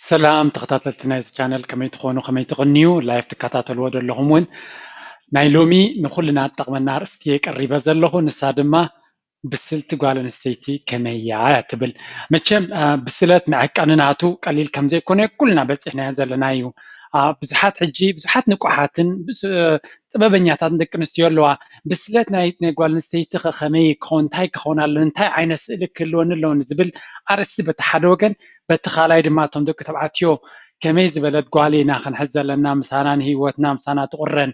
ሰላም ተኸታተልቲ ናይዚ ቻነል፣ ከመይ ትኾኑ? ከመይ ትቕንዩ? ላይፍ ትከታተልዎ ዘለኹም እውን ናይ ሎሚ ንኹልና ትጠቕመና ኣርእስቲ እየ ቀሪበ ዘለኹ። ንሳ ድማ ብስልቲ ጓል ኣንስተይቲ ከመይ እያ እያ ትብል። መቸም ብስለት መዐቀኒ ናቱ ቀሊል ከም ዘይኮነ ኩልና በፂሕናዮ ዘለና እዩ። ብዙሓት ሕጂ ብዙሓት ንቁሓትን ጥበበኛታት ደቂ ኣንስትዮ ኣለዋ። ብስለት ናይ ጓል ኣንስተይቲ ከመይ ክኸውን፣ እንታይ ክኸውን ኣሎ፣ እንታይ ዓይነት ስእሊ ክህልወኒ ኣለዎ ንዝብል ኣርእስቲ በቲ ሓደ ወገን፣ በቲ ካልኣይ ድማ እቶም ደቂ ተባዕትዮ ከመይ ዝበለት ጓል ኢና ክንሕዝ ዘለና፣ ምሳና ንህይወትና ምሳና ትቑረን፣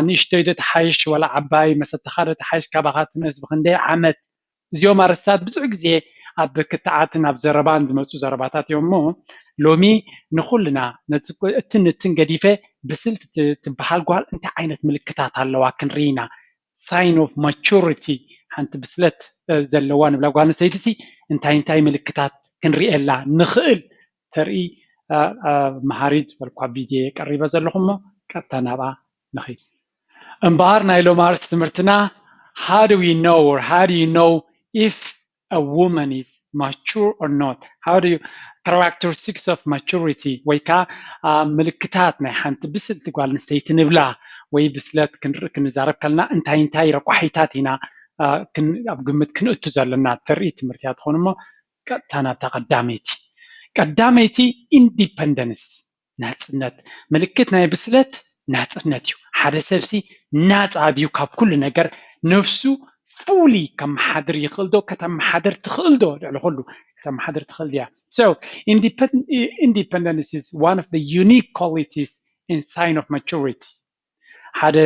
ንእሽተይ ዶ ትሓይሽ ወላ ዓባይ፣ መሰተኻ ዶ ትሓይሽ፣ ካባኻ ትንእስ ብክንደይ ዓመት፣ እዚኦም ኣርእስታት ብዙሕ ግዜ ኣብ ክትዓትን ኣብ ዘረባን ዝመፁ ዘረባታት እዮም እሞ፣ ሎሚ ንኹልና ነቲ እትን እትን ገዲፈ ብስልቲ ትበሃል ጓል እንታይ ዓይነት ምልክታት ኣለዋ ክንርኢ ኢና። ሳይን ኦፍ ማቹሪቲ፣ ሓንቲ ብስለት ዘለዋ ንብላ ጓል ኣንስተይቲ ሲ እንታይ እንታይ ምልክታት ክንርእየላ ንኽእል ተርኢ መሃሪት ዝበልኳ ቪድዮ የቀሪበ ዘለኹ እሞ ቀጥታ ናብኣ ንኺድ። እምበኣር ናይ ሎሚ ኣርእስቲ ትምህርትና how do we know or how do you know if a woman is mature or not? How do you characteristics of maturity ወይ ከዓ ምልክታት ናይ ሓንቲ ብስልቲ ጓል ኣንስተይቲ ንብላ ወይ ብስለት ክንርኢ ክንዛረብ ከለና እንታይ እንታይ ረቋሒታት ኢና ኣብ ግምት ክንእቱ ዘለና ተርኢ ትምህርቲ እያ ትኾን እሞ ቀጥታ ናብታ ቀዳመይቲ። ቀዳመይቲ ኢንዲፐንደንስ፣ ናፅነት። ምልክት ናይ ብስለት ናፅነት እዩ። ሓደ ሰብሲ ናፃ ኣብዩ ካብ ኩሉ ነገር፣ ነፍሱ ፉሊ ከመሓድር ይኽእል ዶ? ከተመሓድር ትኽእል ዶ? ልዕሊ ኩሉ ከተመሓድር ትኽእል ድያ? So independence is one of the unique qualities in sign of maturity። ሓደ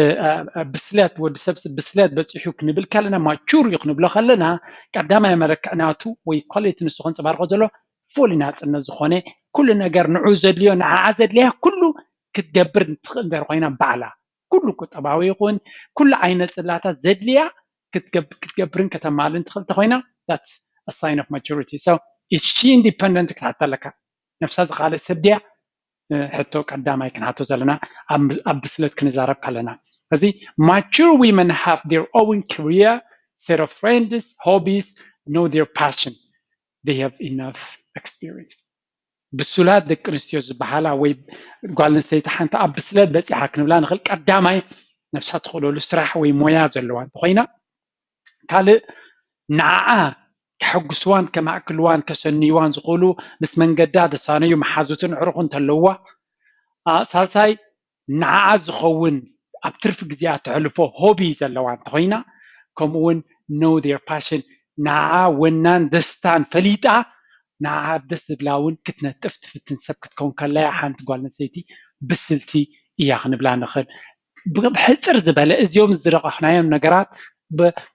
ብስለት፣ ወዲ ሰብ ብስለት በፂሑ ክንብል ከለና፣ ማቹር እዩ ክንብሎ ከለና፣ ቀዳማይ መለክዕ ናቱ ወይ ኳሊቲ ንሱ ከንፀባርቆ ዘሎ ፉሊ ናፅነት ዝኾነ፣ ኩሉ ነገር ንዑ ዘድልዮ፣ ንዓዓ ዘድልያ ኩሉ ክትገብር ትኽእል እንተር ኮይና፣ ባዕላ ኩሉ ቁጠባዊ ይኹን ኩሉ ዓይነት ፅላታት ዘድልያ ክትገብርን ከተማልን ትኽእል እንተኮይና፣ that's a sign of maturity። So is she independent ክትሓታ ኣለካ። ነፍሳ ዝኻለ ሰብ ድያ? ሕቶ ቀዳማይ ክንሓቶ ዘለና ኣብ ብስለት ክንዛረብ ከለና። እዚ mature women have their own career, set of friends, hobbies, know their passion, they have enough experience። ብሱላት ደቂ ኣንስትዮ ዝበሃላ ወይ ጓል ኣንስተይቲ ሓንቲ ኣብ ብስለት በፂሓ ክንብላ ንኽእል። ቀዳማይ ነብሳ ትኽእለሉ ስራሕ ወይ ሞያ ዘለዋ እንተኮይና፣ ካልእ ንዓዓ ከሐጉስዋን ከማእክልዋን ከሰንይዋን ዝኽእሉ ምስ መንገዳ ዘሳነዩ መሓዙትን ኣዕሩኽን እንተለውዋ፣ ሳልሳይ ንዓዓ ዝኸውን ኣብ ትርፊ ግዜኣ ተሕልፎ ሆቢ ዘለዋ እንተኾይና፣ ከምኡ እውን know their passion፣ ንዓዓ ወናን ደስታን ፈሊጣ ንዓዓ ደስ ዝብላ እውን ክትነጥፍ ትፍትን ሰብ ክትከውን ከላ እያ ሓንቲ ጓል ኣንስተይቲ ብስልቲ እያ ክንብላ ንኽእል። ብሕፅር ዝበለ እዚኦም ዝረቐሕናዮም ነገራት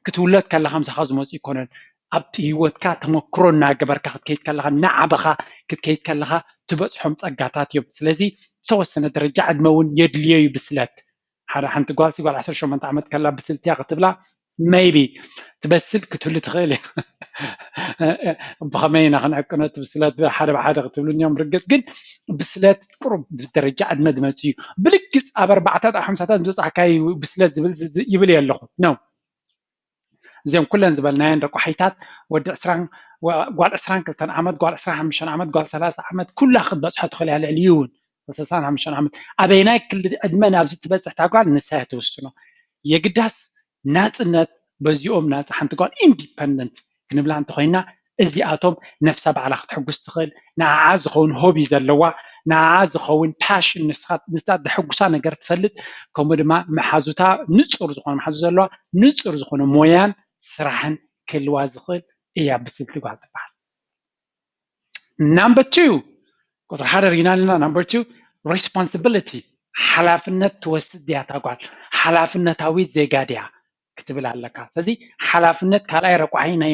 ክትውለድ ከለኻ ምሳኻ ዝመፁ ኣይኮነን። ኣብ ህይወትካ ተመክሮ እናገበርካ ክትከይድ ከለኻ፣ እናዓበኻ ክትከይድ ከለኻ ትበፅሖም ፀጋታት እዮም። ስለዚ ዝተወሰነ ደረጃ ዕድመ እውን የድልዮ እዩ ብስለት። ሓደ ሓንቲ ጓል ሲ ጓል ዓሰርተ ሸሞንተ ዓመት ከላ ብስልቲ እያ ክትብላ maybe ትበስል ክትህሉ ትኽእል እያ። ብኸመይ ኢና ክንዕቅኖ እቲ ብስለት? ሓደ ብሓደ ክትብሉ እዮም ርግፅ፣ ግን ብስለት ቁሩብ ምስ ደረጃ ዕድመ ዝመፅእ እዩ። ብልግፅ ኣብ ኣርባዕታት ኣብ ሓምሳታት ዝወፃእካይ ብስለት ዝብል ይብል እየ ኣለኹ ነው። እዚኦም ኩለን ዝበልናየን ረቋሒታት ወዲ ዕስራን ጓል ዕስራን ክልተን ዓመት፣ ጓል ዕስራን ሓሙሽተን ዓመት፣ ጓል ሰላሳ ዓመት ኩላ ክትበፅሖ ትኽእል እያ። ልዕሊኡ እውን ሰላሳን ሓሙሽተን ዓመት ኣበይናይ ክሊ ዕድመ ናብዚ ትበፅሕ እታ ጓል ንሳ እያ ትውስኖ። የግዳስ ናፅነት በዚኦም ናፃ ሓንቲ ጓል ኢንዲፐንደንት ክንብላ እንተኮይና እዚኣቶም ነፍሳ ባዕላ ክትሕጉስ ትኽእል፣ ንዓዓ ዝኸውን ሆቢ ዘለዋ፣ ንዓዓ ዝኸውን ፓሽን፣ ንሳ ዘሐጉሳ ነገር ትፈልጥ፣ ከምኡ ድማ መሓዙታ ንፁር ዝኾነ መሓዙ ዘለዋ፣ ንፁር ዝኾነ ሞያን ስራሕን ክህልዋ ዝኽእል እያ ብስልቲ ጓል ትበሃል። ናምበር ቱ፣ ቁፅሪ ሓደ ርኢና ኣለና። ናምበር ቱ ሬስፖንሲቢሊቲ፣ ሓላፍነት ትወስድ ድያ እታ ጓል? ሓላፍነታዊት ዜጋ ድያ ክትብል ኣለካ። ስለዚ ሓላፍነት ካልኣይ ረቋሒ ናይ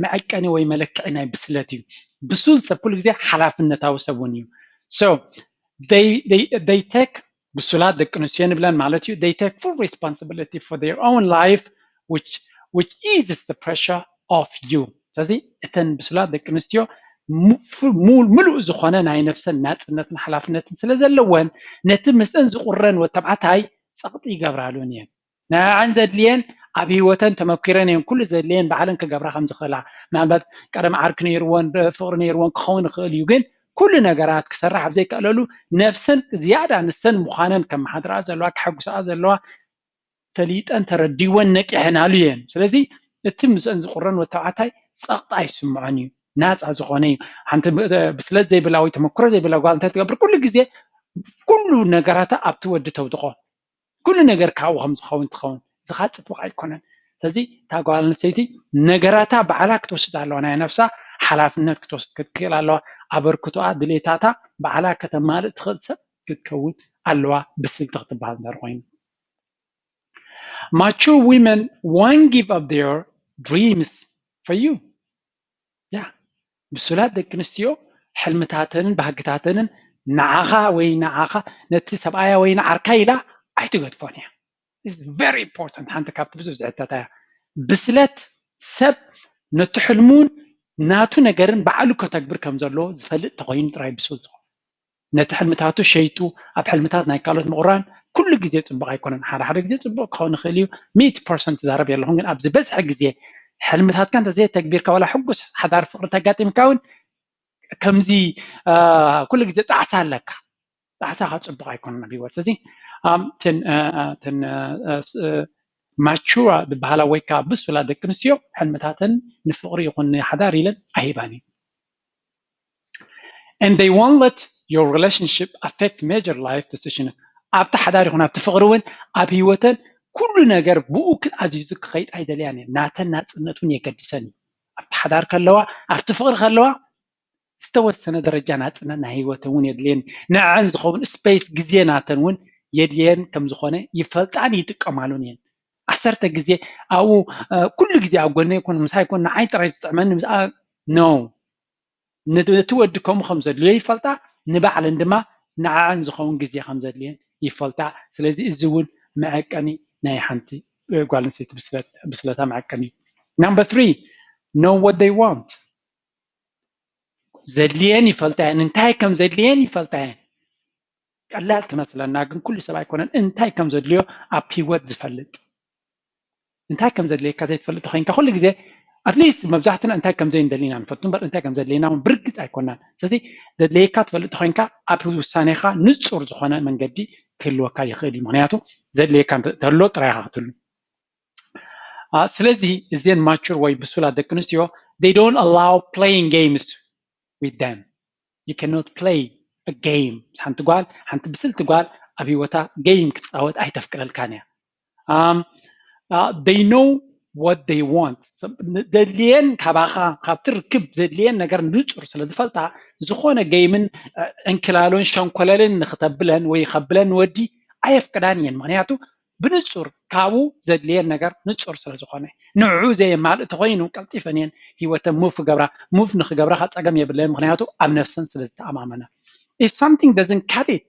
መዐቀኒ ወይ መለክዒ ናይ ብስለት እዩ። ብሱል ሰብ ኩሉ ግዜ ሓላፍነታዊ ሰብ እውን እዩ። So they take ብሱላት ደቂ ኣንስትዮ ንብለን ማለት እዩ። They take full responsibility for their own life, which which eases the pressure of you. ስለዚ እተን ብሱላት ደቂ ኣንስትዮ ምሉእ ዝኾነ ናይ ነፍሰን ናፅነትን ሓላፍነትን ስለ ዘለወን ነቲ ምስእን ዝቁረን ወተባዕታይ ፀቕጢ ይገብራሉን እየን። ንዕዐን ዘድልየን ኣብ ህይወተን ተመኪረን እየን ኩሉ ዘድልየን ባዕለን ክገብራ ከም ዝኽእላ። ምናልባት ቀደም ዓርኪ ነይርወን ፍቕሪ ነይርወን ክኸውን ይኽእል እዩ፣ ግን ኩሉ ነገራት ክሰርሕ ኣብ ዘይክእለሉ ነብሰን ዝያዳ ንሰን ምዃነን ከመሓድራ ዘለዋ፣ ከሐጉስኣ ዘለዋ ፈሊጠን ተረዲወን ነቂሐናሉ እየን። ስለዚ እቲ ምስአን ዝቁረን ወዲ ተባዕታይ ጸቕጢ ኣይስምዖን እዩ፣ ናፃ ዝኾነ እዩ። ሓንቲ ብስለት ዘይብላ ወይ ተመክሮ ዘይብላ ጓል እንታይ ትገብር? ኩሉ ግዜ ኩሉ ነገራታ ኣብቲ ወዲ ተውድቆ። ኩሉ ነገር ካብኡ ከም ዝኸውን ትኸውን። እዚ ከዓ ፅቡቅ ኣይኮነን። ስለዚ እታ ጓል ኣንስተይቲ ነገራታ ባዕላ ክትወስድ ኣለዋ፣ ናይ ነብሳ ሓላፍነት ክትወስድ ክትክእል ኣለዋ። ኣበርክቶኣ ድሌታታ ባዕላ ከተማልእ ትኽእል ሰብ ክትከውን ኣለዋ፣ ብስልቲ ክትበሃል እንድሕር ኮይኑ። Mature women won't give up their dreams for you. ያ ብሱላት ደቂ ኣንስትዮ ሕልምታተንን ባህግታተንን ንዓኻ ወይ ንዓኻ ነቲ ሰብኣያ ወይ ንዓርካ ኢላ ኣይትገድፎን እያ። It's very important። ሓንቲ ካብቲ ብዙሕ ዝሕተታ እያ። ብስለት ሰብ ነቲ ሕልሙን ናቱ ነገርን ባዕሉ ከተግብር ከም ዘለዎ ዝፈልጥ ተኮይኑ ጥራይ ብሱል ዝኸውን። ነቲ ሕልምታቱ ሸይጡ ኣብ ሕልምታት ናይ ካልኦት ምቑራን ኩሉ ግዜ ጽቡቕ ኣይኮነን። ሓደ ሓደ ግዜ ጽቡቕ ክኸውን ይኽእል እዩ። ሚእቲ ፐርሰንት ትዛረብ የለኹን፣ ግን ኣብዚ በዝሒ ግዜ ሕልምታትካ እንተዘየተግቢርካ ዋላ ሕጉስ ሓዳር ፍቕሪ ተጋጢምካ እውን ከምዚ ኩሉ ግዜ ጣዕሳ ኣለካ። ጣዕሳ ካብ ጽቡቕ ኣይኮነን ኣብ ህይወት። ስለዚ እተን ማቹራ ዝበሃላ ወይ ከዓ ብሱላ ደቂ ኣንስትዮ ሕልምታተን ንፍቕሪ ይኹን ንሓዳር ኢለን ኣይህባን እዩ። And they won't let your relationship affect major life decisions. ኣብቲ ሓዳር ይኹን ኣብቲ ፍቕሪ እውን ኣብ ህይወተን ኩሉ ነገር ብኡ ኣዚዙ ክኸይድ ኣይደልያን እየን። ናተን ናፅነት እውን የገድሰን እዩ። ኣብቲ ሓዳር ከለዋ ኣብቲ ፍቕሪ ከለዋ ዝተወሰነ ደረጃ ናፅነት ናይ ህይወተን እውን የድልየን። ንዐን ዝኸውን ስፔስ ግዜ ናተን እውን የድልየን ከም ዝኾነ ይፈልጣን ይጥቀማሉን እየን። ዓሰርተ ግዜ ኣብኡ ኩሉ ግዜ ኣብ ጎነይ ይኮን ምሳይ ይኮን ንዓይ ጥራይ ዝጥዕመኒ ምስ no ነቲ ወዲ ከምኡ ከም ዘድልዮ ይፈልጣ፣ ንባዕለን ድማ ንዓን ዝኸውን ግዜ ከም ዘድልየን ይፈልጣ። ስለዚ እዚ እውን መዐቀኒ ናይ ሓንቲ ጓል ኣንስተይቲ ብስለታ መዐቀኒ እዩ። Number three, know what they want. ዘድልየን ይፈልጣ እየን፣ እንታይ ከም ዘድልየን ይፈልጣ እየን። ቀላል ትመስለና፣ ግን ኩሉ ሰብ ኣይኮነን እንታይ ከም ዘድልዮ ኣብ ህይወት ዝፈልጥ። እንታይ ከም ዘድልየካ ዘይትፈልጥ ተኮይንካ ኩሉ ግዜ at least መብዛሕትና እንታይ ከም ዘይንደሊ ኢና ንፈቱ እምበር እንታይ ከም ዘድልየና እውን ብርግፅ ኣይኮናን። ስለዚ ዘድልየካ ትፈልጥ ተኮይንካ ኣብ ውሳኔካ ንፁር ዝኾነ መንገዲ ክህልወካ ይኽእል እዩ። ምክንያቱ ዘድልየካ እንተሎ ጥራይ ኢካ ክትህሉ። ስለዚ እዚን mature ወይ ብሱላት ደቂ ኣንስትዮ they don't allow playing games with them. You cannot play a game. ሓንቲ ጓል ሓንቲ ብስልቲ ጓል ኣብ ህይወታ game ክትፃወት ኣይተፍቅደልካን እያ። They know what they want. ዘድልየን ካባኻ ካብቲ ርክብ ዘድልየን ነገር ንፁር ስለ ዝፈልጣ ዝኾነ game ን ዕንክላሎን ሸንኮለልን ንክተብለን ወይ ከብለን ወዲ ኣየፍቅዳን እየን። ምክንያቱ ብንፁር ካብኡ ዘድልየን ነገር ንፁር ስለ ዝኾነ ንዕኡ ዘየማልእ ተኮይኑ ቀልጢፈን እየን ህይወተን move ክገብራ። Move ንክገብራ ከዓ ፀገም የብለን፣ ምክንያቱ ኣብ ነፍሰን ስለ ዝተኣማመና። If something doesn't cut it,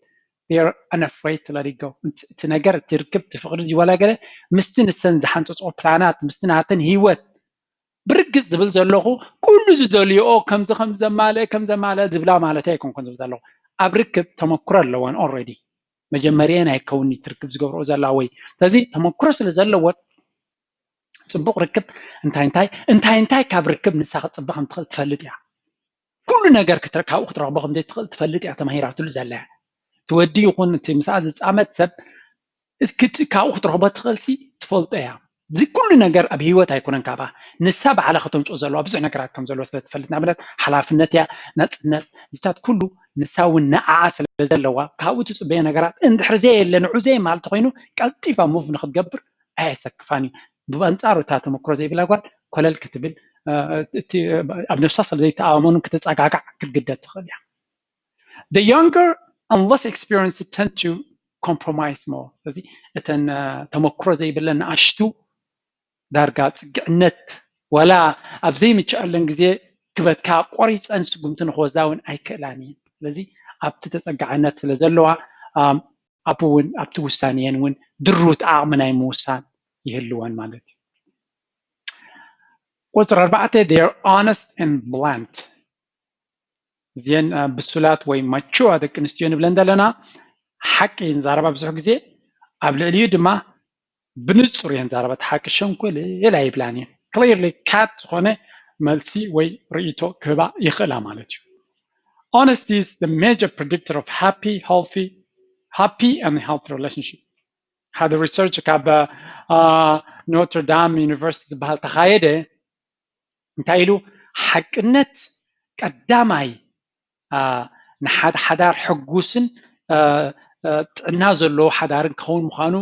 they are unafraid to let it go. እቲ ነገር እቲ ርክብ እቲ ፍቅሪ ድዩ ዋላ ገለ ምስቲ ንሰን ዝሓንፀፅኦ ፕላናት ምስቲ ናተን ህይወት ብርግፅ ዝብል ዘለኹ ኩሉ ዝደልዮኦ ከምዚ ከም ዘማልአ ከም ዘማልአ ዝብላ ማለት ኣይኮንኩን ዝብል ዘለኹ። ኣብ ርክብ ተመክሮ ኣለወን already። መጀመርየን ኣይከውን እቲ ርክብ ዝገብርኦ ዘላ ወይ ስለዚ ተመክሮ ስለ ዘለወን ፅቡቅ ርክብ እንታይ እንታይ እንታይ እንታይ ካብ ርክብ ንሳ ክትፅበ ከም ትኽእል ትፈልጥ እያ። ኩሉ ነገር ክትረ- ካብኡ ክትረኽቦ ከም ዘይትኽእል ትፈልጥ እያ ተማሂራትሉ ዘላ እያ። እቲ ወዲ ይኹን እቲ ምስኣ ዝፃመድ ሰብ እቲ ክት- ካብኡ ክትረኽቦ ትኽእልሲ ትፈልጦ እያ። እዚ ኩሉ ነገር ኣብ ህይወት ኣይኮነን ካብኣ ንሳ ባዕላ ከተምፅኦ ዘለዋ ብዙሕ ነገራት ከም ዘለዎ ስለ ትፈልጥ ንኣብነት ሓላፍነት እያ ናፅነት እዚታት ኩሉ ንሳ እውን ንዓኣ ስለ ዘለዋ ካብኡ ትፅበዮ ነገራት እንድሕር ዘየለ ንዑ ዘየማልቲ ኮይኑ ቀልጢፋ move ንክትገብር ኣየሰክፋን እዩ። ብኣንፃሩ እታ ተመክሮ ዘይብላ ጓል ኮለል ክትብል እቲ ኣብ ነብሳ ስለ ዘይተኣማመኑ ክትፀጋጋዕ ክትግደድ ትኽእል እያ። The younger and less experienced tend to compromise more. ስለዚ እተን ተመክሮ ዘይብለን ንኣሽቱ ዳርጋ ፅግዕነት ዋላ ኣብ ዘይምችኣለን ግዜ ክበትካ ቆሪፀን ስጉምቲ ንክወስዳ እውን ኣይክእላን እየን። ስለዚ ኣብቲ ተፀጋዕነት ስለ ዘለዋ ኣብኡ እውን ኣብቲ ውሳኔአን እውን ድሩት ዓቕሚ ናይ ምውሳን ይህልወን ማለት እዩ። ቁፅሪ ኣርባዕተ they are honest and blunt። እዚአን ብሱላት ወይ mature ደቂ ኣንስትዮ ንብለን ዘለና ሓቂ ንዛረባ ብዙሕ ግዜ ኣብ ልዕሊኡ ድማ ብንፁር እየን ዛረባ እቲ ሓቂ ሸንኮለል ኣይብላን እየን። Clearly cut ዝኾነ መልሲ ወይ ርእይቶ ክህባ ይኽእላ ማለት እዩ። Honesty is the major predictor of happy, healthy, happy and healthy relationship. ሓደ research ካብ Notre Dame University ዝበሃል ተኻየደ። እንታይ ኢሉ? ሓቅነት ቀዳማይ ንሓደ ሓዳር ሕጉስን ጥዕና ዘለዎ ሓዳርን ክኸውን ምዃኑ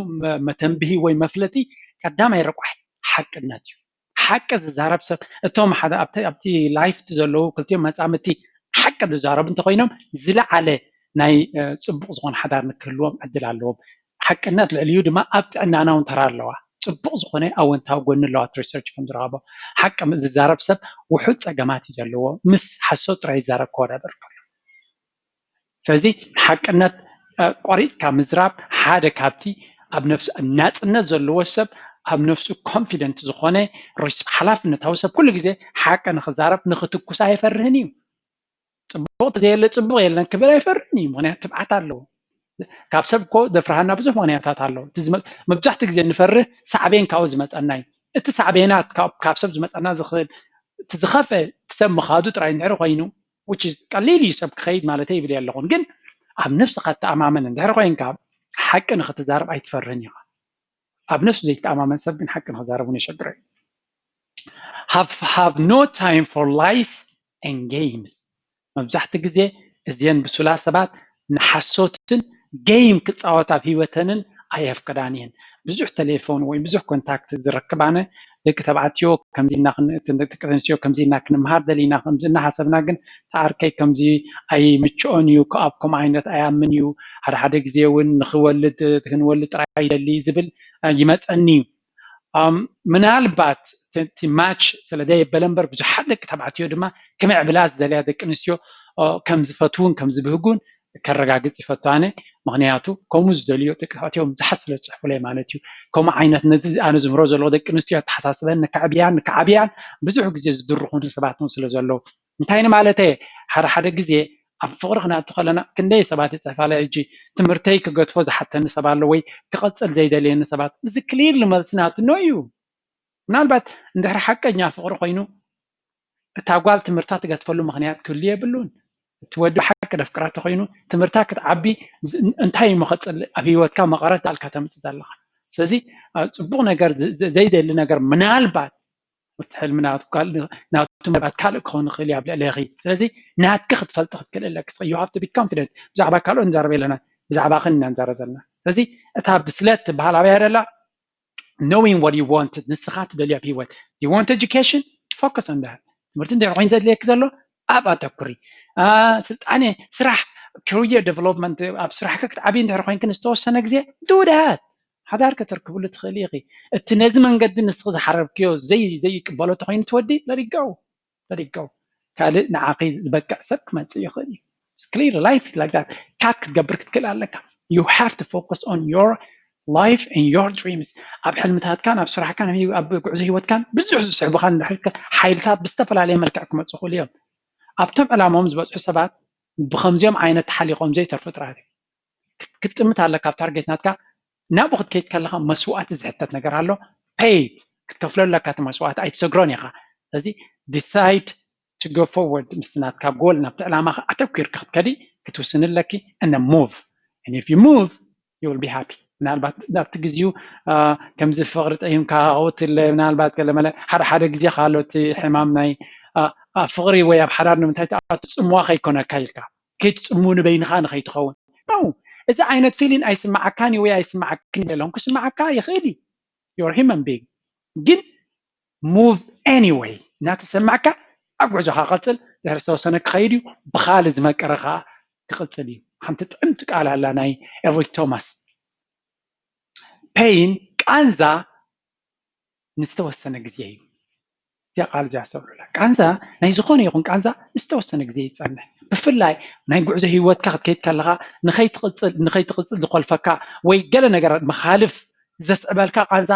መተንብሂ ወይ መፍለጢ ቀዳማይ ረቋሒ ሓቅነት እዩ። ሓቂ ዝዛረብ ሰብ፣ እቶም ሓደ ኣብቲ ኣብቲ life ዘለዉ ክልቲኦም መጻምድቲ ሓቂ ዝዛረቡ እንተኾይኖም ዝለዓለ ናይ ጽቡቕ ዝኾነ ሓዳር ንክህልዎም ዕድል ኣለዎም። ሓቅነት ልዕሊኡ ድማ ኣብ ጥዕናና እውን ተራ ኣለዋ። ጽቡቕ ዝኾነ ኣወንታዊ ጎኒ ኣለዋ። እቲ research ከም ዝረኸቦ ሓቂ ዝዛረብ ሰብ ውሑድ ጸገማት እዩ ዘለዎ። ምስ ሓሶት ጥራይ ይዛረብ ክወዳደር ከሎ። ስለዚ ሓቅነት ቆሪፅካ ምዝራብ ሓደ ካብቲ ኣብ ነፍሱ ናፅነት ዘለዎ ሰብ ኣብ ነፍሱ confident ዝኾነ ሓላፍነታዊ ሰብ ኩሉ ግዜ ሓቂ ንክዛረብ ንክትኩስ ኣይፈርህን እዩ። ፅቡቅ ተዘየለ ፅቡቅ የለን ክብል ኣይፈርህን እዩ። ምክንያቱ ትብዓት ኣለዎ። ካብ ሰብ እኮ ዘፍርሃና ብዙሕ ምክንያታት ኣለዎ። መብዛሕትኡ ግዜ ንፈርህ ሳዕቤን ካብኡ ዝመፀና እዩ። እቲ ሳዕቤናት ካብ ሰብ ዝመፀና ዝኽእል እቲ ዝኸፍአ እቲ ሰብ ምኻዱ ጥራይ እንድሕር ኮይኑ which is ቀሊል እዩ ሰብ ክኸይድ ማለት ይብል ኣለኹን ግን ኣብ ነፍስኻ ተኣማመን እንድሕር ኮይንካ ሓቂ ንክትዛረብ ኣይትፈርህን ኢኻ። ኣብ ነፍሱ ዘይተኣማመን ሰብ ግን ሓቂ ንክዛረብ እውን የሸግሮ እዩ። Have no time for lies and games። መብዛሕትኡ ግዜ እዚአን ብሱላ ሰባት ንሓሶትን game ክፃወት ኣብ ህይወተንን ኣየፍቅዳን እየን። ብዙሕ ቴሌፎን ወይ ብዙሕ ኮንታክት ዝረክብ ኣነ ደቂ ተባዕትዮ ከምዚ ኢልና ደቂ ኣንስትዮ ከምዚ ኢልና ክንምሃር ደሊና ከምዚ እናሓሰብና ግን ተኣርከይ ከምዚ ኣይምችኦን እዩ ኣብ ከምኡ ዓይነት ኣያምን እዩ ሓደ ሓደ ግዜ እውን ንክወልድ ክንወልድ ጥራይ ይደሊ ዝብል ይመፀኒ እዩ። ምናልባት እቲ ማች ስለ ዘየበለ እምበር ብዙሓት ደቂ ተባዕትዮ ድማ ክምዕብላ ዝደልያ ደቂ ኣንስትዮ ከም ዝፈትውን ከም ዝብህጉን ከረጋግፅ ይፈቱ ኣነ። ምክንያቱ ከምኡ ዝደልዮ ደቂ ተባዕትዮ ብዙሓት ስለ ዝፅሕፉለይ ማለት እዩ። ከምኡ ዓይነት ነዚ ኣነ ዝምህሮ ዘለዎ ደቂ ኣንስትዮ ኣተሓሳስበን ንክዕብያን ንክዓብያን ብዙሕ ግዜ ዝድርኹኒ ሰባት እውን ስለ ዘለዉ እንታይ ንማለተ ሓደ ሓደ ግዜ ኣብ ፍቅሪ ክነኣቱ ከለና ክንደይ ሰባት ይፅሕፋለ ሕጂ ትምህርተይ ክገድፎ ዝሓተኒ ሰብ ኣሎ ወይ ክቐፅል ዘይደልየኒ ሰባት እዚ clearly መልሲ ናቱ no እዩ። ምናልባት እንድሕር ሓቀኛ ፍቅሪ ኮይኑ እታ ጓል ትምህርታ ትገድፈሉ ምክንያት ክህሉ የብሉን። እቲ ወዲ ብሓቂ ደፍቅራ ተኮይኑ ትምህርታ ክትዓቢ እንታይ እዩ መኸፅል ኣብ ህይወትካ መቐረት ዳልካ ተምፅእ ዘለካ። ስለዚ ፅቡቅ ነገር ዘይደሊ ነገር ምናልባት እቲ ሕልሚ ናቱ ምናልባት ካልእ ክኸውን ይኽእል እዩ ኣብ ልዕሌኺ። ስለዚ ናትኪ ክትፈልጢ ክትክእል ኣለኪ። You have to be confident። ብዛዕባ ካልኦት ንዛረብ የለና፣ ብዛዕባኽን ኢና ንዛረብ ዘለና። ስለዚ እታ ብስለት ትበሃል ኣበይ ደላ? Knowing what you want፣ ንስኻ ትደልዮ ኣብ ህይወት። You want education? Focus on that። ትምህርቲ እንድሕር ኮይኑ ዘድልየኪ ዘሎ ኣብ ኣተኩሪ። ስልጣነ፣ ስራሕ፣ career development ኣብ ስራሕኪ ክትዓብይ እንድሕር ኮይንኪ ንዝተወሰነ ግዜ do that። ሓዳር ከተርክብሉ ትኽእሊ ኢኺ። እቲ ነዚ መንገዲ ንስኺ ዝሓረብክዮ ዘይቅበሎ ተኮይኑ ትወዲ let it go። ካልእ ንዓኺ ዝበቅዕ ሰብ ክመፅእ ይኽእል እዩ። Clear life like that። ካት ክትገብር ክትክእል ኣለካ። You have to focus on your life and your dreams። ኣብ ሕልምታትካን ኣብ ስራሕካን ኣብ ጉዕዞ ህይወትካን ብዙሕ ዝስሕቡኻን ሓይልታት ብዝተፈላለየ መልክዕ ክመፁ ይኽእሉ እዮም። ኣብቶም ዕላማኦም ዝበፅሑ ሰባት ብከምዚኦም ዓይነት ተሓሊቆም ዘይተርፉ ጥራይ ክትጥምት ኣለካ ኣብ ታርጌት ናትካ ናብኡ ክትከይድ ከለካ መስዋእቲ ዝሕተት ነገር ኣሎ። Pay it። ክትከፍሎ ኣለካ እቲ መስዋእቲ ኣይትሰግሮን ኢኻ። ስለዚ decide to go forward ምስቲ ናትካ ጎል ናብቲ ዕላማኻ ኣተኪርካ ክትከዲ ክትውስኒ ኣለኪ። And move and if you move you will be happy። ምናልባት ናብቲ ግዜኡ ከምዚ ፍቅሪ ጠይምካ ውትለ ምናልባት ገለመለ ሓደ ሓደ ግዜ ካሎ እቲ ሕማም ናይ ኣብ ፍቅሪ ወይ ኣብ ሓዳር ንምንታይ ትኣቱ ፅምዋ ከይኮነካ ኢልካ ከይትፅሙ ንበይንኻ ንኸይትኸውን ነው። እዚ ዓይነት feeling ኣይስማዓካን እዩ ወይ ኣይስማዓክን የለን ክስማዓካ ይኽእል እዩ። You're human being ግን move anyway እናተሰማዕካ ኣብ ጉዕዞኻ ቀፅል። ድሕሪ ዝተወሰነ ክኸይድ እዩ። ብኻልእ ዝመቀረ ከዓ ክቕፅል እዩ። ሓንቲ ጥዕምቲ ቃል ኣላ ናይ ኤሪክ ቶማስ pain ቃንዛ ንዝተወሰነ ግዜ እዩ። እዚኣ ቃል እዚኣ ኣስተውዕሉላ። ቃንዛ ናይ ዝኾነ ይኹን ቃንዛ ንዝተወሰነ ግዜ ይጸንሕ። ብፍላይ ናይ ጉዕዞ ህይወትካ ክትከይድ ከለኻ ንኸይትቕጽል ንኸይትቕጽል ዝኾልፈካ ወይ ገለ ነገር መኻልፍ ዘስዕበልካ ቃንዛ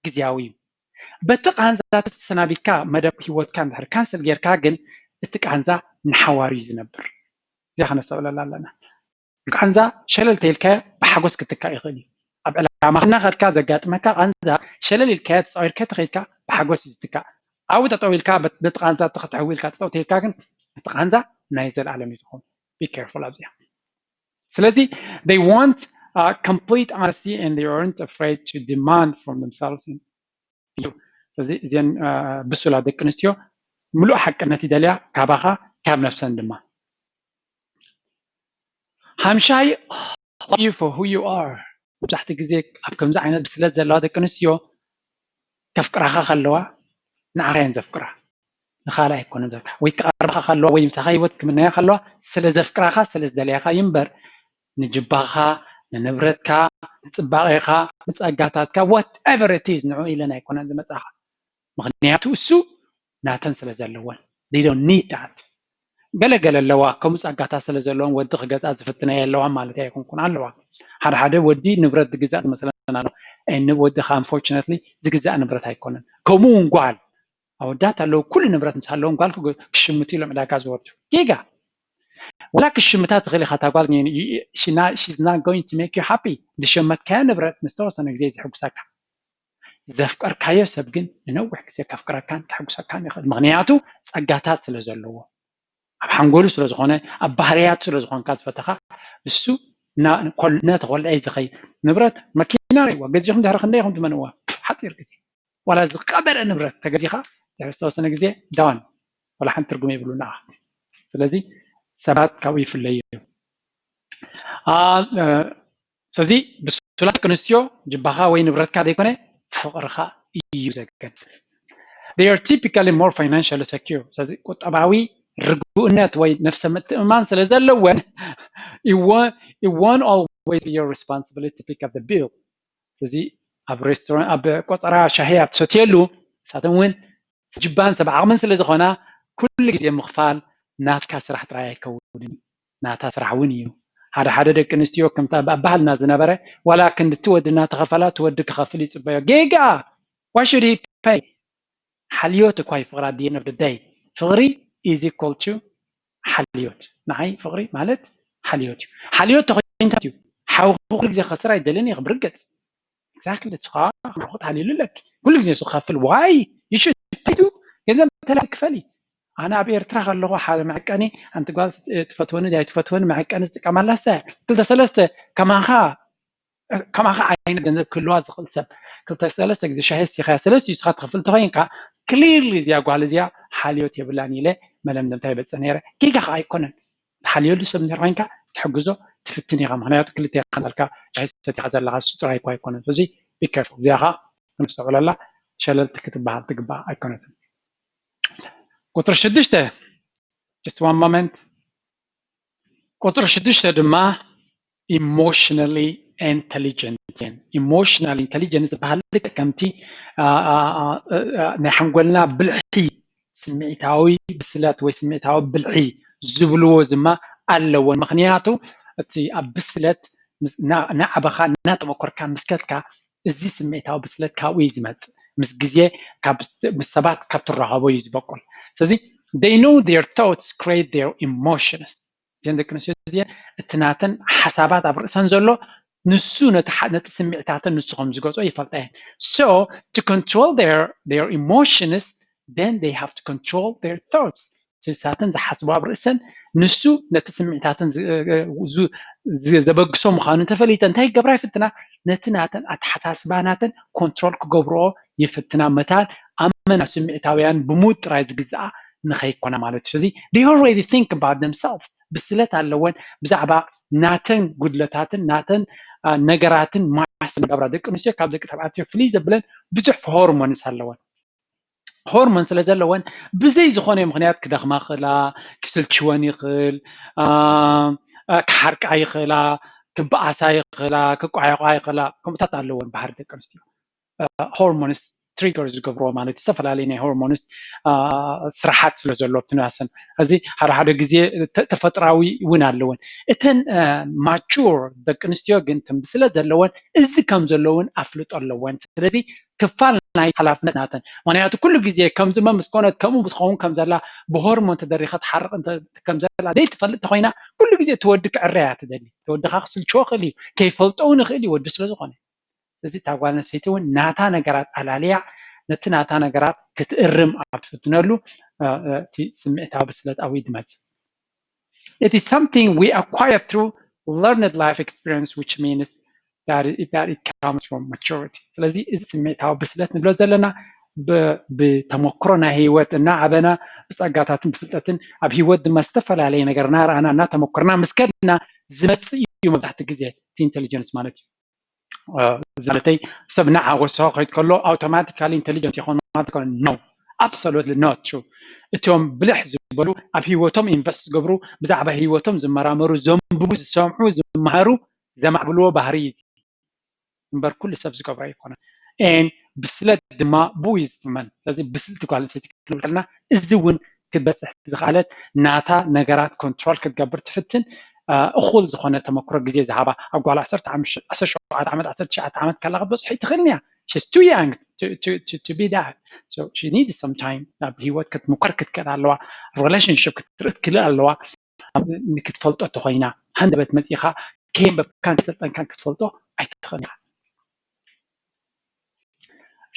ግዝያዊ እዩ። በቲ ቃንዛ ተሰናቢትካ መደብ ህይወትካ እንድሕር ካንስል ጌርካ ግን እቲ ቃንዛ ንሓዋሩ እዩ ዝነብር። እዚኣ ከነስተውዕለላ ኣለና። ቃንዛ ሸለል ተይልካዮ ብሓጎስ ክትካእ ይኽእል እዩ። ኣብ ዕላማ እናኸድካ ዘጋጥመካ ቃንዛ ሸለል ኢልካዮ ተፃዊርካዮ ተኸይድካ ብሓጎስ እዩ ዝትካእ። ኣብኡ ጠጠው ኢልካ በቲ ቃንዛ ተኸተሕዊ ኢልካ ጠጠው ተይልካ ግን እቲ ቃንዛ ናይ ዘለኣለም እዩ ዝኸውን። be careful ኣብዚኣ። ስለዚ they want uh, complete honesty and they aren't afraid to demand from themselves እዩ። ስለዚ እዚን ብሱላ ደቂ ኣንስትዮ ምሉእ ሓቅነት ይደልያ ካባኻ ካብ ነፍሰን ድማ። ሓምሻይ you for who you are። መብዛሕትኡ ግዜ ኣብ ከምዚ ዓይነት ብስለት ዘለዋ ደቂ ኣንስትዮ ከፍቅራኻ ከለዋ ንዓኻ እየን ዘፍቅራ፣ ንኻልእ ኣይኮነን ዘፍቅራ። ወይ ክቐርባኻ ከለዋ ወይ ምሳኻ ህይወት ክምነያ ከለዋ ስለ ዘፍቅራኻ ስለ ዝደልያኻ እዩ እምበር ንጅባኻ፣ ንንብረትካ፣ ንፅባቐኻ፣ ንፀጋታትካ whatever it is ንዑ ኢለን ኣይኮነን ዝመፃኻ። ምኽንያቱ እሱ ናተን ስለ ዘለወን they don't need that። ገለ ገለ ኣለዋ ከምኡ ጸጋታት ስለ ዘለወን ወዲ ክገዝኣ ዝፍትና የለዋን ማለት ኣይኮንኩን ኣለዋ። ሓደ ሓደ ወዲ ንብረት ዝግዛእ ዝመስለና ኣሎ። ንወዲ ከዓ unfortunately ዝግዛእ ንብረት ኣይኮነን። ከምኡ እውን ጓል ኣወዳት ኣለዉ ኩሉ ንብረት ምስ ኣለዎም ጓል ክግ- ክሽምቱ ኢሎም ዕዳጋ ዝወርዱ ጌጋ። ወላ ክሽምታ ትኽእል ኢኻ እታ ጓል ግን you- you- she not- she's not going to make you happy። ዝሸመትካዮ ንብረት ንዝተወሰነ ግዜ ዘሕጉሰካ። ዘፍቀርካዮ ሰብ ግን ንነዊሕ ግዜ ከፍቅረካን ከሐጉሰካን ይኽእል። ምኽንያቱ ጸጋታት ስለ ዘለዎ፣ ኣብ ሓንጎሉ ስለ ዝኾነ፣ ኣብ ባህርያቱ ስለ ዝኾንካ ዝፈተኻ፣ እሱ እና- ኮል- እናተኾልዐ እዩ ዝኸይድ። ንብረት መኪና ርእይዋ ገዚኹም ድሕሪ ክንደይ ኢኹም ትመንዋ? ሓፂር ግዜ። ዋላ ዝቐበረ ንብረት ተገዚኻ ድሕሪ ዝተወሰነ ግዜ ዳውን፣ ዋላ ሓንቲ ትርጉም የብሉን ንዓኻ። ስለዚ ሰባት ካብኡ ይፍለዩ እዮም። አ- እ- ስለዚ ብሱላት ደቂ ኣንስትዮ ጅባኻ ወይ ንብረትካ ዘይኮነ ፍቕርኻ እዩ ዘገድስ። They are typically more financially secure። ስለዚ ቁጠባዊ ርግእነት ወይ ነፍሰ ምትእምማን ስለ ዘለወን it won't- it won't always be your responsibility to pick up the bill። ስለዚ ኣብ ሬስቶራንት ኣብ ቆፀራ ሻሂ ኣብ ትሰትየሉ ንሳተን እውን ጅባን ሰብ ዓቕምን ስለ ዝኾና ኩሉ ግዜ ምኽፋል ናትካ ስራሕ ጥራይ ኣይከውንን እዩ፣ ናታ ስራሕ እውን እዩ። ሓደ ሓደ ደቂ ኣንስትዮ ከምታ ኣብ ባህልና ዝነበረ ዋላ ክንድቲ ወዲ እናተኸፈላ እቲ ወዲ ክኸፍል ይፅበዮ። ጌጋ! Why should he pay? ሓልዮት እኳ እዩ ፍቕሪ at the end of the day። ፍቕሪ is equal to ሓልዮት። ንዓይ ፍቕሪ ማለት ሓልዮት እዩ። ሓልዮት ተኮይኑ እንታይ እዩ? ሓውኺ ኩሉ ግዜ ክኸስር ኣይደልን እየ ብርግፅ። Exactly ንስኻ ኣምልኾ ተሃሊሉ ኣለኪ ኩሉ ግዜ ንሱ ክኸፍል why you should pay to ገንዘብ ተላ ክፈሊ። ኣነ ኣብ ኤርትራ ከለኹ ሓደ መዕቀኒ ኣንቲ ጓል ትፈትወኒ ዳይ ትፈትወኒ መዕቀኒ ዝጥቀማላ ሰ ክልተ ሰለስተ ከማኻ ከማኻ ዓይነት ገንዘብ ክህልዋ ዝኽእል ሰብ ክልተ ሰለስተ ግዜ ሻሂ ስቲኻ ሰለስተ ንስኻ ትኸፍል ተኾይንካ clearly እዚኣ ጓል እዚኣ ሓልዮት የብላን ኢለ መለምደምታ ይበፅእ ነይረ። ጌጋ ከዓ ኣይኮነን። ትሓልየሉ ሰብ እንድሕር ኮይንካ ትሕግዞ ትፍትን ኢኻ። ምኽንያቱ ክልተ ኢኻ እንዳልካ ሻሂ ሰቲኻ ዘለኻ እሱ ጥራይ እኳ ኣይኮነን። ስለዚ be careful እዚኣ ኸዓ ክንስተውዕለላ ሸለልቲ ክትበሃል ትግባእ ኣይኮነትን። ቁፅሪ ሽዱሽተ just one moment። ቁፅሪ ሽዱሽተ ድማ emotionally intelligent እየን። Emotional intelligence ዝበሃል ልክዕ ከምቲ አ- አ- አ- አ- ናይ ሓንጎልና ብልሒ ስምዒታዊ ብስለት ወይ ስምዒታዊ ብልሒ ዝብልዎ ድማ ኣለወን። ምኽንያቱ እቲ ኣብ ብስለት ምስ- እና- እናዓበኻ እናተመኮርካ ምስ ከድካ እዚ ስምዒታዊ ብስለት ካብኡ እዩ ዝመፅእ። ምስ ግዜ ካብ ምስ ሰባት ካብ ትራኸቦ እዩ ዝበቁል። ስለዚ they know their thoughts create their emotions። እዘን ደቂ ኣንስትዮ እዚአን እቲ ናተን ሓሳባት ኣብ ርእሰን ዘሎ ንሱ ነቲ ሓ- ነቲ ስምዒታተን ንሱ ከም ዝገዝኦ ይፈልጣ እየን። So to control their their emotions then they have to control their thoughts። ንሳተን ዝሓስቦ ኣብ ርእሰን ንሱ ነቲ ስምዒታተን ዝ- ዝ- ዝ- ዘበግሶ ምዃኑ እንተፈሊጠ እንታይ ይገብራ ይፍትና ነቲ ናተን ኣተሓሳስባ ናተን ኮንትሮል ክገብርኦ ይፍትና መታን ኣመና ስምዒታውያን ብሙድ ጥራይ ዝግዝኣ ንኸይኮና ማለት እዩ። ስለዚ they already think about themselves ብስለት ኣለወን ብዛዕባ ናተን ጉድለታትን ናተን አ፣ ነገራትን ማስተር ገብራ ደቂ ኣንስትዮ ካብ ደቂ ተባዕትዮ ፍልይ ዘብለን ብዙሕ ሆርሞንስ ኣለወን። ሆርሞን ስለ ዘለወን ብዘይ ዝኾነ ምኽንያት ክደኽማ ይኽእላ፣ ክስልችወን ይኽእል፣ አ፣ አ፣ ክሓርቃ ይኽእላ፣ ክበኣሳ ይኽእላ፣ ክቋየቋ ይኽእላ። ከምኡታት ኣለወን ባህሪ ደቂ ኣንስትዮ። ሆርሞንስ ትሪገር ዝገብርዎ ማለት ዝተፈላለዩ ናይ ሆርሞንስ ስራሓት ስለ ዘሎ ኣብቲ ናሰን እዚ ሓደ ሓደ ግዜ ተፈጥራዊ እውን ኣለውን። እተን ማቹር ደቂ ኣንስትዮ ግን ትንቢ ስለ ዘለወን እዚ ከም ዘለውን ኣፍልጦ ኣለወን። ስለዚ ክፋል ናይ ሓላፍነት ናተን ምክንያቱ ኩሉ ግዜ ከምዚ መ ምስ ኮነት ከምኡ ክትኸውን ከም ዘላ ብሆርሞን ተደሪኻ ትሓርቕ እንተ- ከም ዘላ ዘይትፈልጥ ተኮይና ኩሉ ግዜ እቲ ወዲ ክዕረ እያ ትደሊ። እቲ ወዲ ከዓ ክስልችዎ ክእል እዩ፣ ከይፈልጦ እውን ይኽእል እዩ ወዲ ስለ ዝኾነ። እዚ እታ ጓል ኣንስተይቲ እውን ናታ ነገራት ኣላልያ ነቲ ናታ ነገራት ክትእርም ኣብ ትፍትነሉ እቲ ስምዒታዊ ብስለት ኣብኡ እዩ ዝመፅእ። It is something we acquire through learned life experience, which means that it, that it comes from maturity. ስለዚ እዚ ስሜታዊ ብስለት ንብሎ ዘለና ብተመክሮ ናይ ህይወት እናዓበና ብፀጋታትን ብፍልጠትን ኣብ ህይወት ድማ ዝተፈላለየ ነገር እናረኣና እናተመኮርና ምስ ከድና ዝመፅእ እዩ። መብዛሕትኡ ግዜ ኢንቴሊጀንስ ማለት እዩ። ማለተይ ሰብ እናዓወሰ ከይድ ከሎ ኣውቶማቲካሊ ኢንቴሊጀንት ይኾን ማለት ይኮነ? No, absolutely not true። እቶም ብልሕ ዝበሉ ኣብ ህይወቶም ኢንቨስት ዝገብሩ ብዛዕባ ህይወቶም ዝመራመሩ ዘንብቡ ዝሰምዑ ዝመሃሩ ዘማዕብልዎ ባህሪ እዩ እምበር ኩሉ ሰብ ዝገብሮ ኣይኮነን። ን ብስለት ድማ ብኡ እዩ ዝትመን። ስለዚ ብስልቲ ጓል ኣንስተይቲ ክንብል ከለና እዚ እውን ክትበፅሕ ዝኽኣለት ናታ ነገራት ኮንትሮል ክትገብር ትፍትን እኹል ዝኾነ ተመክሮ ግዜ ዝሃባ ኣብ ጓል ዓሰርተ ሸውዓተ ዓመት ዓሰርተ ትሽዓተ ዓመት ከላ ክትበፅሖ ኣይትኽእልን እያ። She's too young to, to, to, to be that. So she needs some time። ኣብ ህይወት ክትምኮር ክትክእል ኣለዋ። ሪሌሽንሽፕ ክትርኢ ክትክእል ኣለዋ። ንክትፈልጦ ተኾይና ሃንደበት መፂኻ ከየንበብካን ከሰልጠንካን ክትፈልጦ ኣይትኽእልን ኢኻ።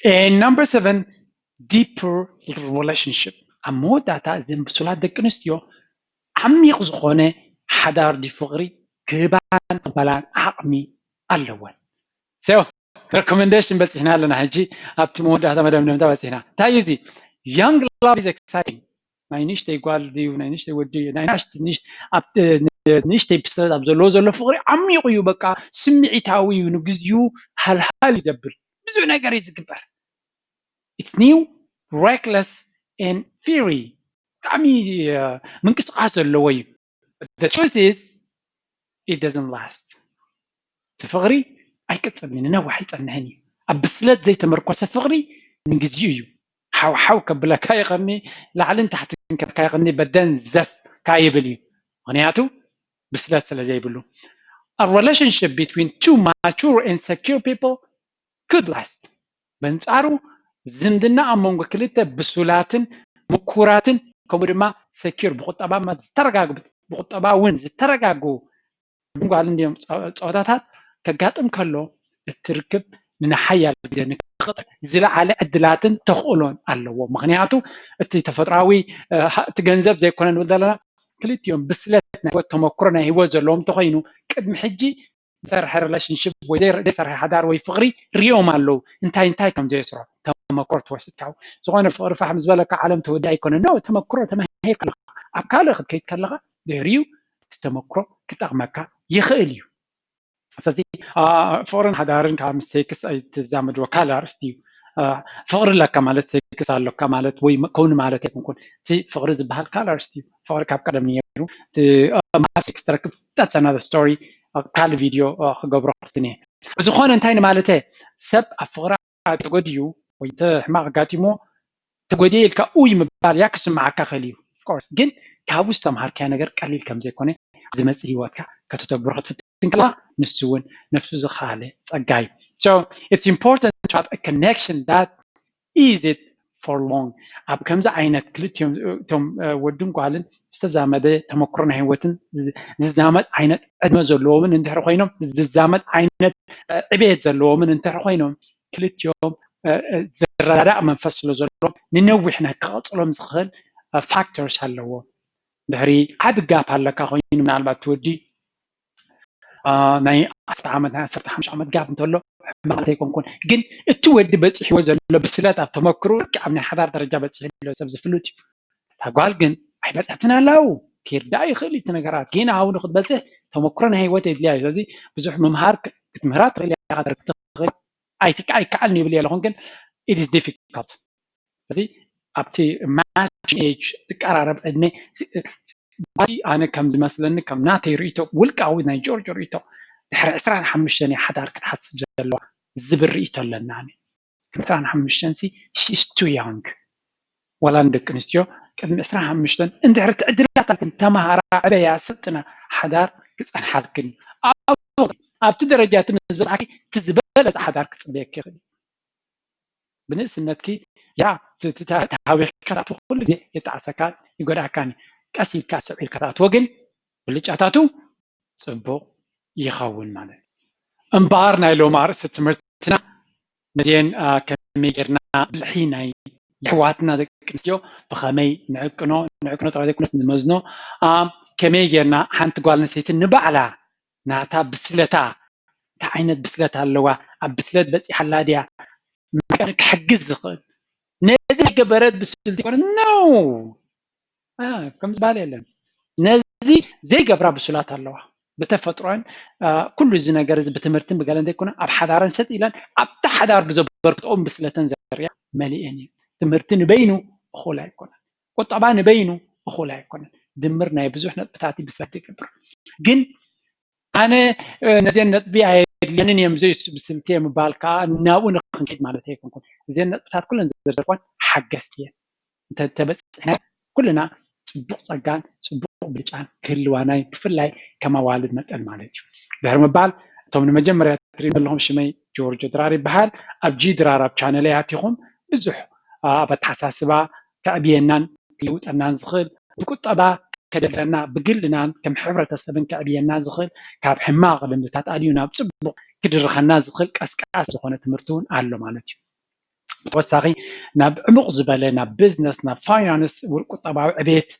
And number seven, deeper relationship። ኣብ መወዳእታ እዘን ብሱላት ደቂ ኣንስትዮ ዓሚቕ ዝኾነ ሓዳር ድዩ ፍቕሪ ክህባን ክቕበላን ዓቕሚ ኣለወን። So recommendation በፂሕና ኣለና። ሕጂ ኣብቲ መወዳእታ መደምደምታ በፂሕና። እንታይ እዩ እዚ? Young love is exciting። ናይ ንእሽተይ ጓል ድዩ ናይ ንእሽተይ ወዲ እዩ ናይ ንእሽተይ ብስለት ኣብ ዘለዎ ዘሎ ፍቕሪ ዓሚቑ እዩ። በቃ ስምዒታዊ እዩ። ንግዚኡ ሃልሃል እዩ ዘብል ብዙሕ ነገር እዩ ዝግበር። It's new, reckless and fiery። ብጣዕሚ ምንቅስቃስ ዘለዎ እዩ። The truth is it doesn't last። እቲ ፍቕሪ ኣይቅፅልን እዩ፣ ንነዊሕ ኣይፀንሕን እዩ። ኣብ ብስለት ዘይተመርኮሰ ፍቕሪ ንግዚኡ እዩ። ሓው ሓው ከብለካ ይቐኒ፣ ላዕልን ታሕትን ከብለካ ይቐኒ፣ በደን ዘፍ ካይብል እዩ። ምክንያቱ ብስለት ስለ ዘይብሉ። A relationship between two mature and secure people could last። በንጻሩ ዝምድና ኣብ መንጎ ክልተ ብሱላትን ምኩራትን ከምኡ ድማ ሰኪር ብቁጠባ ዝተረጋግ ብቁጠባ እውን ዝተረጋጉ ጓል እንዲኦም ፆታታት ከጋጥም ከሎ እቲ ርክብ ንሓያል ግዜ ንክቕጥዕ ዝለዓለ ዕድላትን ተኽእሎን ኣለዎ። ምክንያቱ እቲ ተፈጥራዊ እቲ ገንዘብ ዘይኮነ ንብል ዘለና ክልቲኦም ብስለት ናይ ህይወት ተመክሮ ናይ ህይወት ዘለዎም እንተኮይኑ ቅድሚ ሕጂ ዝሰርሐ ሪሌሽንሽፕ ወይ ዘይሰርሐ ሓዳር ወይ ፍቕሪ ሪኦም ኣለዉ እንታይ እንታይ ከም ዘየስሮ ተመክሮ ትወስድ ካብ ዝኾነ ፍቕሪ ፋሕ ምስ በለካ ዓለም ተወዲ ኣይኮነ ኖ ተመክሮ ተማሂር ከለካ ኣብ ካልእ ክትከይድ ከለካ ድሕሪኡ እቲ ተመክሮ ክጠቕመካ ይኽእል እዩ። ስለዚ ፍቕርን ሓዳርን ካብ ምስ ሴክስ ኣይትዛመድዎ ካልእ ኣርእስቲ እዩ። ፍቕሪ ኣለካ ማለት ሴክስ ኣለካ ማለት ወይ ከውን ማለት ኣይኮንኩን። እቲ ፍቕሪ ዝበሃል ካልእ ኣርእስቲ እዩ። ፍቕሪ ካብ ቀደም ነይሩ ሴክስ ትረክብ that's another story። ኣብ ካልእ ቪድዮ ክገብሮ ክፍትን እየ። ብዝኾነ እንታይ ንማለተ ሰብ ኣብ ፍቕሪ ተጎድዩ ወይ እንተ ሕማቕ ኣጋጢሞ ተጎድየ ኢልካ ኡይ ምባል ያ ክስምዓካ ክእል እዩ። Of course ግን ካብኡ ዝተምሃርካዮ ነገር ቀሊል ከም ዘይኮነ ዝመጽእ ህይወትካ ከተተግብሮ ክትፍትን ከለኻ ንሱ እውን ነፍሱ ዝኸኣለ ጸጋ እዩ። So it's important to have a connection that is it for long። ኣብ ከምዚ ዓይነት ክልቲኦም እቶም ወድን ጓልን ዝተዛመደ ተመክሮ ናይ ህይወትን ዝዛመድ ዓይነት ዕድመ ዘለዎምን እንድሕር ኮይኖም ዝዛመድ ዓይነት ዕቤት ዘለዎምን እንድሕር ኮይኖም ክልቲኦም ዝረዳዳእ መንፈስ ስለ ዘለዎም ንነዊሕ ናይ ክቐፅሎም ዝኽእል ፋክተርስ ኣለዎ። ድሕሪ ዓቢ ጋፕ ኣለካ ኮይኑ ምናልባት ትወዲ ናይ ዓሰርተ ዓመት ናይ ዓሰርተ ሓሙሽተ ዓመት ጋፕ እንተሎ ሕማቕ ኣይኮንኩን። ግን እቲ ወዲ በፂሕዎ ዘሎ ብስለት ኣብ ተመክሮ ልክዕ ኣብ ናይ ሓዳር ደረጃ በፂሑ ዘሎ ሰብ ዝፍልጥ እዩ። እታ ጓል ግን ኣይበፅሐትን ኣላው ክርዳእ ይኽእል እቲ ነገራት ግን ኣብኡ ንክትበፅሕ ተመክሮ ናይ ህይወት የድልያ እዩ። ስለዚ ብዙሕ ምምሃር ክትምህራ ትኽእል እያ ክትኽእል ኣይትካ ኣይከዓልን ይብል ኣለኹን ግን it is difficult። እዚ ኣብቲ matching age ትቀራረብ ዕድመ ጓል ኣነ ከም ዝመስለኒ ከም ናተይ ርእይቶ ውልቃዊ ናይ ጆርጆ ርእይቶ ድሕሪ ዕስራን ሓሙሽተን እያ ሓዳር ክትሓስብ ዘለዋ ዝብል ርእይቶ ኣለና። ኣነ ዕስራን ሓሙሽተን ሲ she is too young። ዋላ ንደቂ ኣንስትዮ ቅድሚ ዕስራን ሓሙሽተን እንድሕሪ ትዕድላታትን ተምሃራ ዕበያ ስልጥና ሓዳር ክፀንሓልክን ኣብቲ ደረጃ እቲ ምስ በፅሓኪ እቲ ዝበለፀ ሓዳር ክፅበየኪ ይኽእል እዩ። ብንእስነትኪ ያ ተሃዊኽካ ትኣትዎ ኩሉ ግዜ የጣዕሰካን ይጎድኣካን እዩ። ቀስ ኢልካ ስዕብ ኢልካ ትኣትዎ ግን ብልጫታቱ ፅቡቕ ይኸውን ማለት እዩ። እምበኣር ናይ ሎሚ ኣርእስቲ ትምህርትና ነዚአን ከመይ ጌርና ብልሒ ናይ የሕዋትና ደቂ ኣንስትዮ ብኸመይ ንዕቅኖ ንዕቅኖ ጥራይ ዘይኮነስ ንመዝኖ ከመይ ጌርና ሓንቲ ጓል ኣንስተይቲ ንባዕላ ናታ ብስለታ እንታይ ዓይነት ብስለት ኣለዋ፣ ኣብ ብስለት በፂሓ ኣላ ድያ፣ መን ክሕግዝ ዝኽእል፣ ነዚ ገበረት ብስልቲ ኮነ ነው ከም ዝበሃል የለን። ነዚ ዘይገብራ ብሱላት ኣለዋ ብተፈጥሮን ኩሉ እዚ ነገር እዚ ብትምህርትን ብገለን ዘይኮነ ኣብ ሓዳረን ሰጥ ኢለን ኣብቲ ሓዳር ብዘበርክትኦም ብስለተን ዘርያ መሊኤን እዩ። ትምህርቲ ንበይኑ እኹል ኣይኮነን። ቁጠባ ንበይኑ እኹል ኣይኮነን። ድምር ናይ ብዙሕ ነጥብታት ብስለት ይገብር። ግን ኣነ ነዚን ነጥቢ ኣየድልየንን እዮም ዘይብስልቲ ምባል ከዓ ናብኡ ንክንከይድ ማለት ኣይኮንኩን። እዚን ነጥብታት ኩለን ዘርዘርኳን ሓገዝቲ እየን። እንተተበፅሕና ኩልና ፅቡቕ ፀጋን ፅቡቕ ብልጫን ክህልዋናይ ብፍላይ ከም ኣዋልድ መጠን ማለት እዩ። ድሕሪ ምባል እቶም ንመጀመርያ ትሪኡ ዘለኹም ሽመይ ጆርጆ ድራር ይበሃል። ኣብ ጂ ድራር ኣብ ቻነለይ ኣቲኹም ብዙሕ ኣብ ኣተሓሳስባ ከዕብየናን ክልውጠናን ዝኽእል ብቁጠባ ከደለና ብግልናን ከም ሕብረተሰብን ከዕብየና ዝኽእል ካብ ሕማቕ ልምድታት ኣልዩ ናብ ፅቡቕ ክድርኸና ዝኽእል ቀስቃስ ዝኾነ ትምህርቲ እውን ኣሎ ማለት እዩ። ተወሳኺ ናብ ዕሙቕ ዝበለ ናብ ቢዝነስ ናብ ፋይናንስ ቁጠባዊ ዕቤት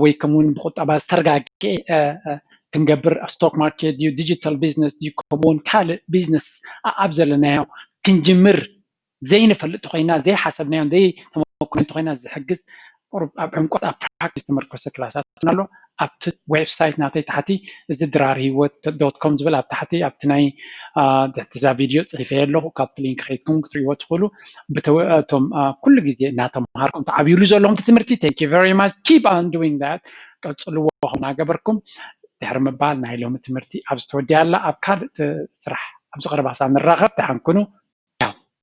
ወይ ከምኡውን ብቁጠባ ዝተረጋገ ክንገብር ስቶክ ማርኬት ድዩ ዲጂታል ቢዝነስ ድዩ ከምኡውን ካልእ ቢዝነስ ኣብ ዘለናዮ ክንጅምር ዘይንፈልጥ ተኮይና ዘይሓሰብናዮ ዘይተመኩሮ እንተኮይና ዝሕግዝ ቁሩብ ኣብ ዕምቆት ኣብ ፕራክቲስ ተመርኮሰ ክላሳት ኣሎ። ኣብቲ ዌብሳይት ናተይ ታሕቲ እዚ ድራር ህይወት ዶት ኮም ዝብል ኣብ ታሕቲ ኣብቲ ናይ ድሕቲ እዛ ቪድዮ ፅሒፈ ኣለኹ። ካብቲ ሊንክ ከይድኩም ክትሪእዎ ትኽእሉ። እቶም ኩሉ ግዜ እናተምሃርኩም ተዓብይሉ ዘለኹም ትምህርቲ thank you very much keep on doing that ቀፅልዎ። ከምናገበርኩም ድሕሪ ምባል ናይ ሎሚ ትምህርቲ ኣብዚ ተወዲኣ ኣላ። ኣብ ካልእ ስራሕ ኣብዚ ቀረባ ክሳብ ንራኸብ ደሓን ኩኑ።